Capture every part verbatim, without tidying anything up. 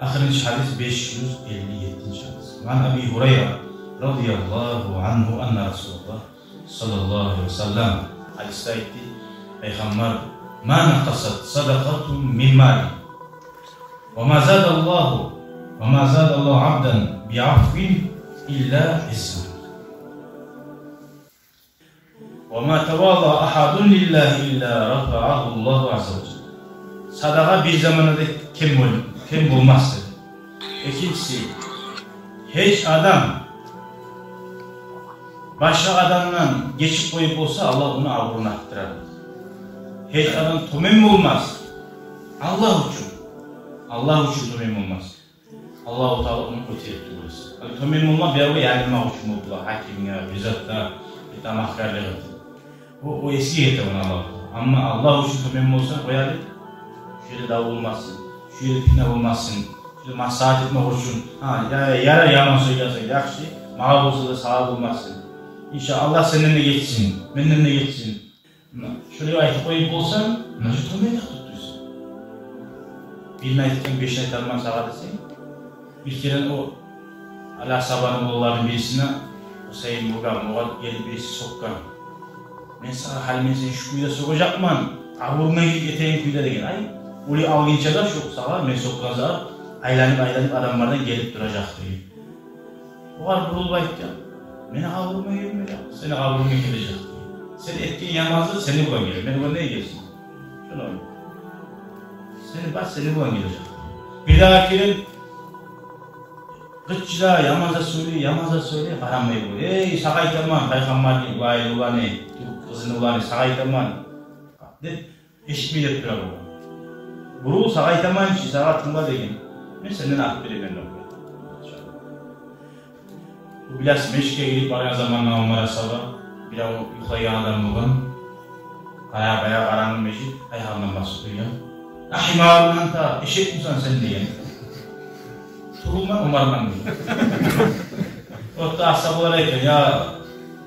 Ахырынчы гьадис, беш юз элли еттинчи гьадис. Ан Аби Гьурайра радияллагьу ангьу анна Расулаллагь саллаллагьу алайгьи ва саллам. Гьадисде айтды Пайхаммар: «Ма накъасат садакъатун мин мали, ва ма задаллагьу, ва ма задаллагьу абдан би афвин илла иззан». «Ва ма тавадаа агьадун лиллагьи илла рафаагьуллагьу азза ва жалла». Садагъа бир заманда да кем бол-, кем болмас деди. Экинчиси, гьеч адам башгъа адамдан гечип къоюп болса, Аллагь ону абуруну артдырар. Гьеч адам тёбен болмас Аллагь учун. Аллагь учун тёбен болмас. Аллагьу Таала ону гётерип турмас. Гьали тёбен болма биревге ялынмакъ учун болду, гьакимге, бир затгъа, бир тамакъгъарлыкъ этип. О, о эсге гете ону Аллагьу Таала. Амма Аллагь учун тёбен болса, къояды. Шу ерде дав болмасын, шу ерде питне болмасын, шу ерде маслагьат этмек учун. Гьа, я, я, ярай, яман сёйлесенг, яхшы, магъа болса да, сагъа болмасын. Иншааллагь, сенден де гетсин, менден де гетсин. Муна, шолай айтып къоюп болсанг, муна шу тёбенлик тутдунгсан. Бирин айтсанг, бешин айтарман сагъа десенг. Бир керен о Али асгьабаны уланларыны бирисине Гьусейин болгъан, огъар гелип бириси сёкген. «Мен сагъа, гьали мен сени шу кюйде сёгежекмен, къабурунга гирип гетеген кюйде», – деген. Ай, уллу алгъынча да шу сагъа, мен сёкген зат айланып-айланып адамлардан гелип туражакъ деген. Огъар бурулуп айтгъан: «Мени къабурума гелмей, сени къабурунга гележек. Сен этген яманлыкъ сени булан гелер, мени булан неге гелсин?» Шону сени бар, сени булан гележек. Бирдагъы керен къычыра, яман зат сёйлей, яман зат сёйлей, къарамай къоя. «Эй, сагъа айтаман, Пайхаммарны уланы, уланы, тюрк къызыны уланы, сагъа айтаман», – деп, эшитмей деп тура бу. «Бурул, сагъа айтаман чы, сагъа тынгла», – деген. «Мен сенден артып беремен», – деп къоя. Бу биласыз, межитге гирип баргъан заманда Умар асгьаба, бирев юхлайгъан адам болгъан. Къара, баягъы къарангы межит, айгьалындан басып къойгъан. «Ахимарун анта, эшекмисен сен?» – деген. «Тюгюлмен, Умарман», – деген. О да асгьабалар айтгъан: «Я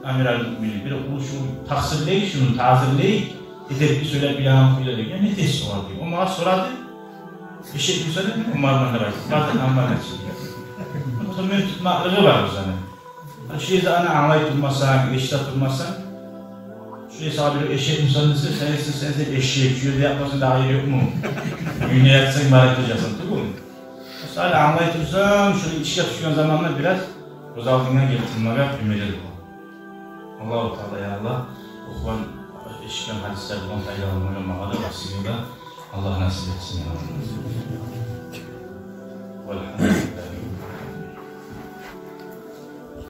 амирал муъминин, бир уллу шуну такъсырлайыкъ, шуну тазирлейик, эдепли сёйлеп билеген кюйде», – деген. «Не этесиз огъар?» – деген. О магъа сорады: «Эшекмисен?» – дедим. «Умарман», – деп айтдым. «Бардыр, амма гечи». Тёбен тутмакълыгъы бар бу затны. Шу ерде аны англай турмасанг, эшите турмасанг, шу ерде сагъа бир «эшекмисен» десе, сен, сен, сен, сен эшек, шу ерде ятмасанг дагъы ер ёкъму? Уьюнгде ятсанг, барып туражакъсан, тюгюлмю? Мисалы, англай турсанг, шуну ишге тюшген заманда бираз гёз алдынга гелтирмеге уьмют этип. Аллагьу Таала, я Аллагь, охугъан, эшитген гьадислер булан пайдаланмагъа магъа да, ва сизге де Аллагь насип этсин, я Аллагь.